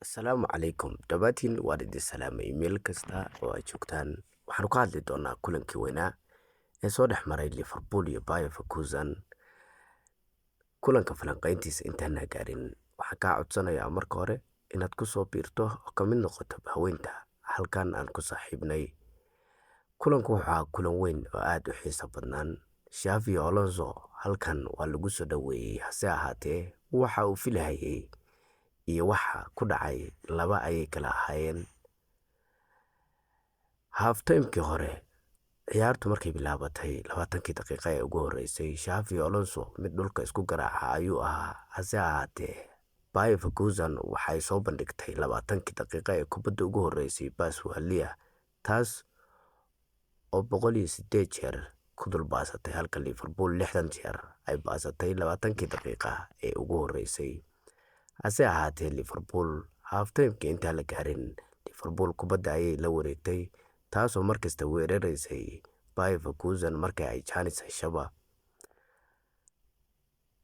Asalaamu calaykum dhammaantiin, waan idin salaamay meel kasta oo aad joogtaan. Waxaanu ka hadli doonaa kulankii weynaa ee soo dhex maray Liverpool iyo Bayer Leverkusen. Kulanka falanqayntiisa intaana gaarin, waxaan kaa codsanayaa marka hore inaad ku soo biirto oo ka mid noqoto haweenta halkan aan ku saaxiibnay. Kulanku wuxuu ahaa kulan weyn oo aad u xiiso badnaan. Xavi Alonso halkan waa lagu soo dhoweeyey, hase ahaatee waxa uu filahayay iyo waxa ku dhacay laba ayay kala ahaayeen. Half timekii hore, ciyaartu markay bilaabatay, 20kii daqiiqa ee ugu horeysay, Xavi Alonso mid dhulka isku garaaca ayuu ahaa. Hase ahaatee Bayer Leverkusen waxay soo bandhigtay 20kii daqiiqa ee kubadda ugu horeysay baas waaliya, taas oo 108 jeer ku dul baasatay, halka Liverpool 60 jeer ay baasatay 20kii daqiiqa ee ugu horeysay. Hase ahaatee Liverpool half timekii intaan la gaarin, Liverpool kubadda ayay la wareegtay, taasoo markasta weeraraysay Bayer Leverkusen marka ay chance heshaba.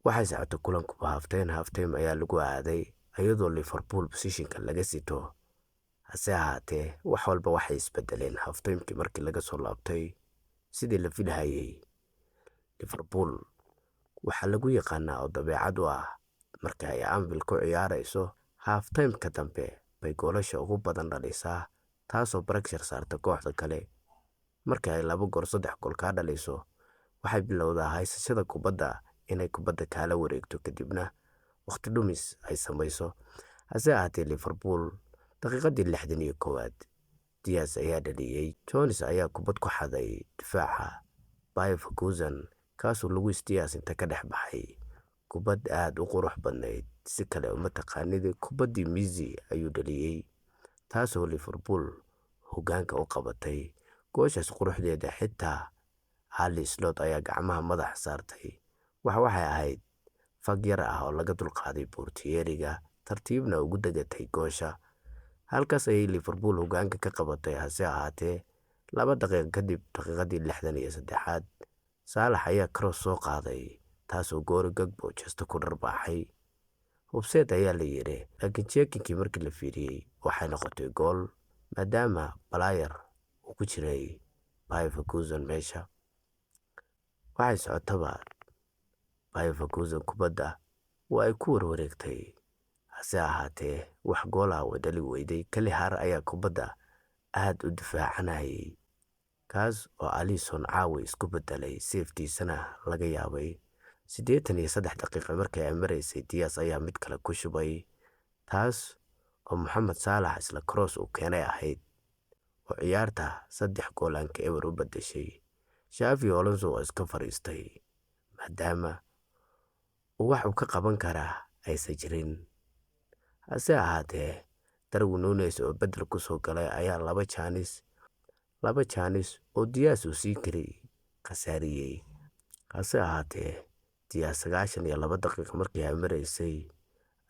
Waxay socotay kulankuba half time ayaa lagu aaday iyadoo Liverpool possessionka laga sito. Hase ahaatee wax walba waxay isbedeleen half timekii markii laga soo laabtay. Sidii la filahayay, Liverpool waxaa lagu yaqaanaa oo dabeecad u ah marka ay Anfield ku ciyaarayso, half timeka dambe bay goolasha ugu badan dhalisaa, taasoo pressure saarta kooxda kale. Marka ay laba gool, saddex gool kaa dhaliso, waxay bilowdaa haysashada kubadda inay kubadda kaala wareegto, kadibna waqti dhumis ay samayso. Hase ahaatee Liverpool daqiiqadii 61aad Diaz ayaa dhaliyay. Jones ayaa kubad ku xaday difaaca Bayer Leverkusen, kaasoo Luis Diaz inta ka dhex baxay kubad aad u qurux badnayd, si kale uma taqaanid, kubaddii Messi ayuu dhaliyay, taasoo Liverpool hoggaanka u qabatay. Gooshaas quruxdeeda xitaa Arne Slot ayaa gacmaha madaxa saartay. Waxay ahayd fag yar ah oo laga dulqaaday boortiyeeriga, tartiibna ugu degatay goosha. Halkaas ayay Liverpool hoggaanka ka qabatay. Hase ahaatee 2 daqiiqo kadib, daqiiqadii 63aad, Saalax ayaa cross soo qaaday, taasoo Cody Gakpo jeesto ku dharbaaxay. Offside ayaa la yiri, laakiin checking-kii markii la fiiriyey waxay noqotay gool, maadaama player uu ku jiray Bayer Leverkusen meesha. Waxay socotaba Bayer Leverkusen kubadda waa ay ku warwareegtay, hase ahaatee wax gool ah way dhali weyday. Kelleher ayaa kubadda aad u difaacanayay, kaas oo Alisson caawi isku bedelay, safetiisana laga yaabay. 83 daqiiqo markii ay maraysay, Diaz ayaa mid kale ku shubay, taas oo Mohamed Salah isla cross uu keenay ahayd, oo ciyaarta 3 gool aan ka eber u bedeshay. Xavi Alonso oo iska fariistay maadaama uu wax uu ka qaban karaa aysan jirin. Hase ahaatee Darwin Núñez oo bedel ku soo galay ayaa laba chance oo Diaz uu siin karay khasaariyey. Hase ahaatee Diaz 92 daqiiqo markii ay maraysay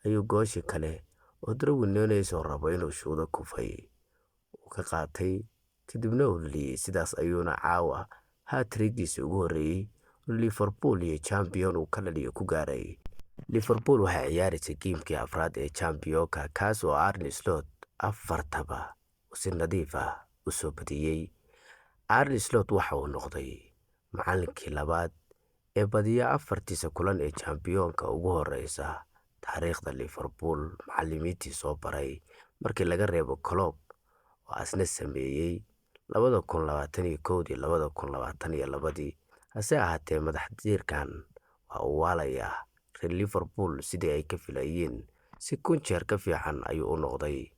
ayuu gooshii kale oo Darwin Núñez oo rabo inuu shuudo kufay uu ka qaatay, kadibna uu dhaliyey. Sidaas ayuuna caawa hat-trick-giisii ugu horreeyay Liverpool iyo champion uu ka dhaliyo ku gaaray. Liverpool waxay ciyaaraysay game-kii afraad ee championka, kaas oo Arne Slot afartaba si nadiif ah u soo badiyey. Arne Slot waxa uu noqday macallinkii labaad ee badiya afartiisa kulan ee championka ugu horeysa taariikhda Liverpool macallimiintii soo baray, markii laga reebo Klopp oo asna sameeyey 2021dii, 2022dii. Hase ahaatee madax diirkan waa uu waalayaa. Reer Liverpool sidii ay ka filayeen si kun jeer ka fiican ayuu u noqday.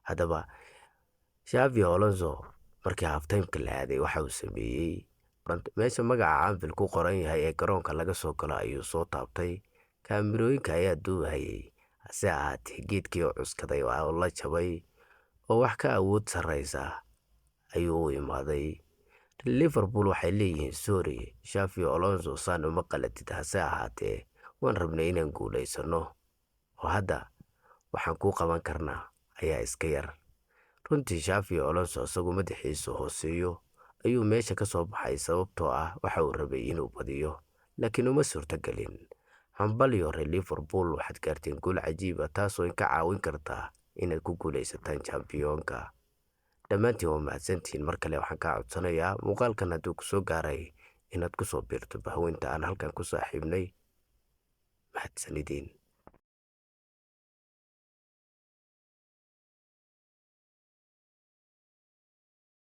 Haddaba Xavi Alonso markii half-timeka la aaday waxa uu sameeyey, meesha magaca Anfield ku qoran yahay ee garoonka laga soo galo ayuu soo taabtay. Kaamirooyinka ayaa duubahayay. Hase ahaatee geedkii oo cuskaday oo la jabay oo wax ka awood sarreysa ayuu u imaaday. Liverpool waxay leeyihiin, "Sorry Xavi Alonso, saan uma qalatid, hase ahaatee waan rabnay inaan guulaysano oo hadda waxaan kuu qaban karnaa ayaa iska yar." Runtii Xavi Alonso isagu madaxiisu hooseeyo ayuu meesha ka soo baxay, sababtoo ah waxa uu rabay inuu badiyo, laakiin uma suurtagelin. Hambalyo reer Liverpool, waxaad gaarteen guul cajiib ah, taasoo ka caawin karta Inaad ku guuleysataan championka. Dhammaantiin waa mahadsantihiin. Mar kale waxaan kaa codsanayaa, muuqaalkan hadduu kusoo gaaray, inaad kusoo biirto bahweynta aan halkan ku saaxiibnay. Mahadsanidin.